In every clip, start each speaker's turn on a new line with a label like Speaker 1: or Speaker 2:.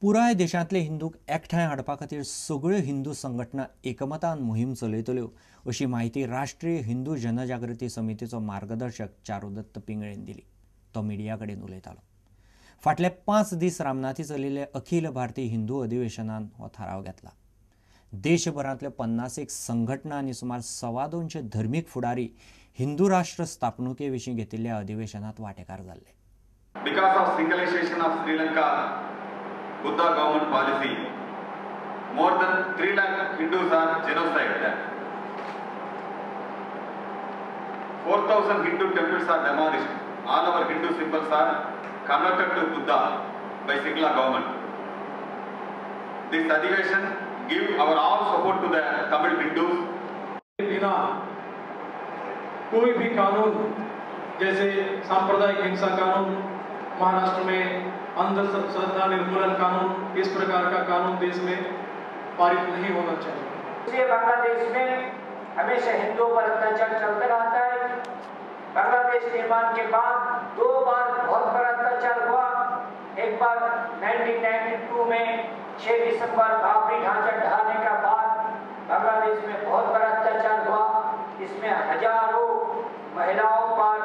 Speaker 1: पुराय देशांतले हिंदूक एकठांय हाडपा खातीर सगळ्यो हिंदू संघटना एकमतान मोहीम चलयतल्यो अशी माहिती राष्ट्रीय हिंदू जनजागृती समितीचो मार्गदर्शक चारुदत्त पिंगळेन दिली. तो मिडिया कडेन उलयतालो. फाटले 5 दीस रामनाथी चलिल्ले अखिल भारतीय हिंदू अधिवेशनान हो थाराव घेतला. देशभरांतल्यो 50 संघटना आनी सुमार 225 धर्मीक फुडारी हिंदू राष्ट्र स्थापणुके विशीं घेतिल्ल्या अधिवेशनात वांटेकार जाल्ले.
Speaker 2: Because of Sinhalization of Sri Lanka, Buddha government policy, more than 3 lakh Hindus are genocide there. 4,000 Hindu temples are demolished. All our Hindu symbols are converted to Buddha by Sinhala government. This adhiveshan give our all support to the Tamil Hindus.
Speaker 3: बिना कोई भी कानून, जैसे सांप्रदायिक हिंसा कानून, महाराष्ट्र में अंधश्रद्धा निर्मूलन कानून, इस प्रकार का कानून देश में पारित नहीं होना चाहिए।
Speaker 4: इसलिए बांग्लादेश में हमेशा हिंदुओं पर अत्याचार चलता रहता है। बांग्लादेश निर्माण के बाद 2 बार बहुत बड़ा अत्याचार हुआ। एक बार 1992 में 6 दिसंबर बाबरी ढांचा ढहाने का बाद बांग्लादेश में बहुत बड़ा अत्याचार हुआ। इसमें हजारों महिलाओं पर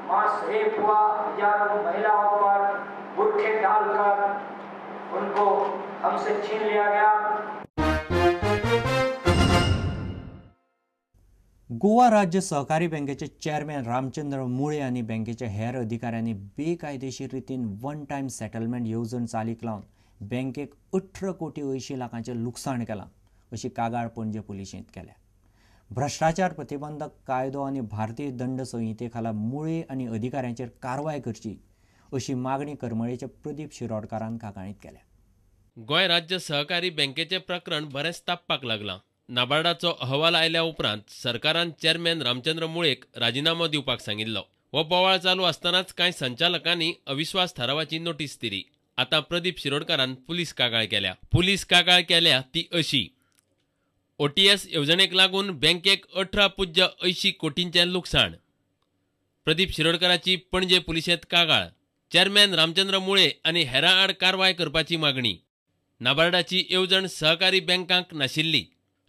Speaker 4: मास रेप हुआ, हजारों महिलाओं पर बुरखे डालकर उनको हमसे छीन लिया गया।
Speaker 1: गोवा राज्य सहकारी बँकेचे चेअरमॅन रामचंद्र मुळे आनी बँकेच्या हेर अधिकाऱ्यांनी बेकायदेशीर रितीन वन टायम सेटलमेंट येवजण चालीक लावन बँकेक 18 कोटी 80 लाखांचें लुकसाण केलां अशी कागाळ पणजे पुलिशेंत केल्या. भ्रश्टाचार प्रतिबंधक कायदो आनी भारतीय दंड संहिते खाला मुळे आनी अधिकाऱ्यांचेर कारवाय करची अशी मागणी करमळेचे प्रदीप शिरोडकारान कागाळींत केल्या.
Speaker 5: गोंय राज्य सहकारी बँकेचें प्रकरण बरेंच तापपाक लागलां. नाबार्डाचो अहवाल आयल्या उपरांत सरकारान चेअरमॅन रामचंद्र मुळेक राजिनामो दिवपाक सांगिल्लो. हो बोवाळ चालू आसतनाच कांय संचालकांनी अविश्वास थारावाची नोटीस दिली. आतां प्रदीप शिरोडकारान पुलीस कागाळ केल्या. पुलीस कागाळ केल्या ती अशी: ओटीएस येवजणेक लागून बँकेक 18.80 कोटींचें लुकसाण. प्रदीप शिरोडकाराची पणजे पुलिशेंत कागाळ. चेअरमॅन रामचंद्र मुळे आनी हेरां आड कारवाय करपाची मागणी. नाबार्डाची येवजण सहकारी बँकांक नाशिल्ली.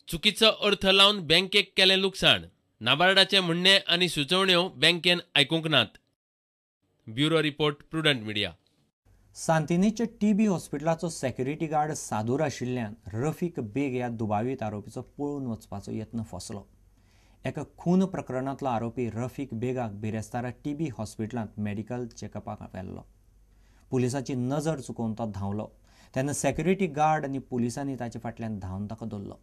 Speaker 5: चुकीचो अर्थ लावन बँकेक केलें लुकसाण. नाबार्डाचें म्हणणें आनी सुचोवण्यो बँकेन आयकूंक नात. Bureau report, Prudent Media.
Speaker 1: सांतिनेजच्या टीबी हॉस्पिटलाचो सेक्युरिटी गार्ड सादूर आशिल्ल्यान रफीक बेग ह्या दुबावीत आरोपीचो पळून वचपाचो यत्न फसलो. एका खून प्रकरणांतलो आरोपी रफीक बेगाक बिरेस्तारा टीबी हॉस्पिटलांत मेडिकल चेकअपाक व्हेल्लो. पुलिसांची नजर चुकोवन तो धांवलो तेन्ना सेक्युरिटी गार्ड आनी पुलिसांनी ताचे फाटल्यान धांवन ताका धरलो.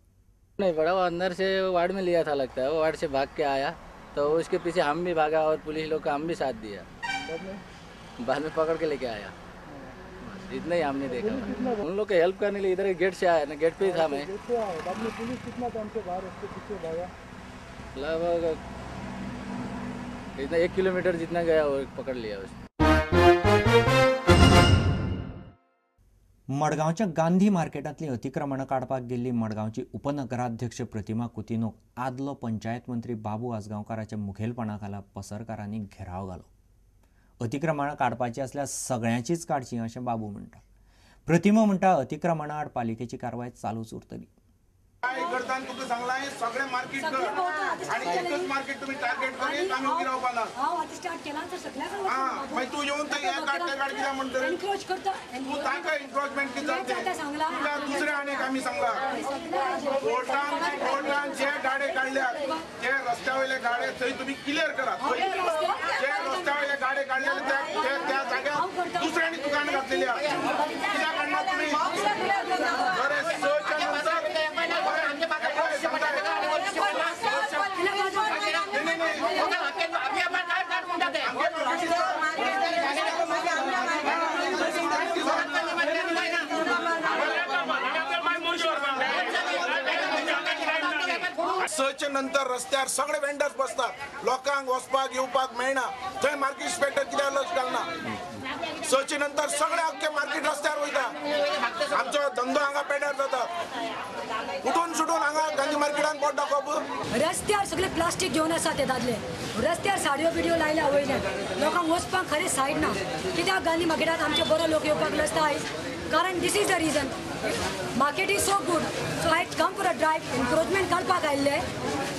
Speaker 6: नहीं पड़ा, वो अंदर से वार्ड में लिया था लगता है, वो वार्ड से भाग के आया तो उसके पीछे हम भी भागा और पुलिस लोग का हम भी साथ दिया, बाद में पकड़ के लेके आया। इतना ही हमने देखा। उन लोग के हेल्प करने के लिए इधर गेट से आया ना, गेट पे ही था मैं।
Speaker 7: पुलिस कितना टाइम से बाहर उसके पीछे भागा?
Speaker 6: लगभग इतना 1 किलोमीटर जितना गया वो पकड़ लिया उसने।
Speaker 1: मडगांवच्या गांधी मार्केटांतली अतिक्रमणां काडपाक गेल्ली मडगांवची उपनगराध्यक्ष प्रतिमा कुतिनोक आदलो पंचायत मंत्री बाबू आजगांवकाराच्या मुखेलपणा खाला पसरकारांनी घेराव घालो. अतिक्रमणां काडपाची आसल्यार सगळ्यांचीच काडची अशें बाबू म्हणटा. प्रतिमा म्हणटा अतिक्रमणां आड पालिकेची कारवाय चालूच उरतली.
Speaker 8: करता तुका सांगलां सगळें मार्केट कर आनी एकच मार्केट तुमी टार्गेट करीत आमी उबी रावपा ना.
Speaker 9: हांव आतां स्टार्ट केलां तर सगळ्याक
Speaker 8: हां मागीर तूं येवन थंय हें काड तें काड कित्याक म्हणटलें?
Speaker 9: एनक्रोच करता
Speaker 8: तूं तांकां एनक्रोचमेंट कितें जाता
Speaker 9: सांगलां
Speaker 8: तुका दुसऱ्या आनीक आमी सांगलां कोर्टान जे गाडे काडल्यात ते रस्त्या वयले गाडे थंय तुमी क्लियर करात. जे रस्त्या वयले गाडे काडलेले त्या जाग्यार दुसऱ्यांनी दुकान घातलेली आसा कित्याक काडना तुमी? बरें 6च्या नंतर 6च्या नंतर रस्त्यार सगळे वेंडर्स बसतात, लोकांक वचपाक येवपाक मेळना. थंय मार्केट इन्स्पेक्टर कित्याक लक्ष घालना? 6च्या नंतर सगळे अख्खे मार्केट रस्त्यार वयता. आमचो धंदो हांगा पेड्यार जाता. उठून सुटून हांगा गांधी मार्केटान बोट दाखोवप.
Speaker 9: रस्त्यार सगळे प्लास्टीक घेवन आसा ते दादले, रस्त्यार साडयो बिडयो लायल्या वयल्यान लोकांक वचपाक खरें सायड ना. कित्याक गांधी मार्केटात आमचे बरो लोक येवपाक लागता आयज कारण this is the reason market is so good. So I come for a drive encroachment काडपाक आयिल्ले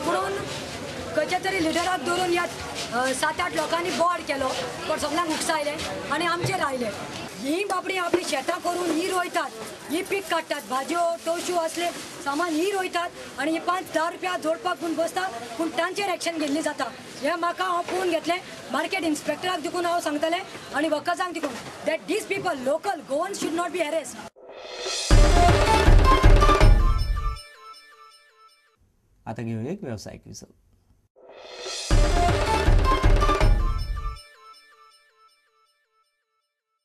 Speaker 9: पुणून खंयच्या तरी लिडराक धरून ह्या 7-8 लोकांनी बोवाळ केलो, पण सगळ्यांक उकसायले आनी आमचेर आयले. ही बाबडी आपली शेतां करून ही रोयतात, ही पीक काडटात, भाजयो तवश्यो असले सामान ही रोयतात आनी ही 5-10 रुपया जोडपाक पूण बसता, पूण तांचेर एक्शन घेतली जाता. हें म्हाका हांव पळोवन घेतलें. मार्केट इन्स्पेक्टराक देखून हांव सांगतलें आनी वर्कर्सांक देखून that these people local Goan should not be harass.
Speaker 1: आतां घेवया एक वेवसायीक विसव.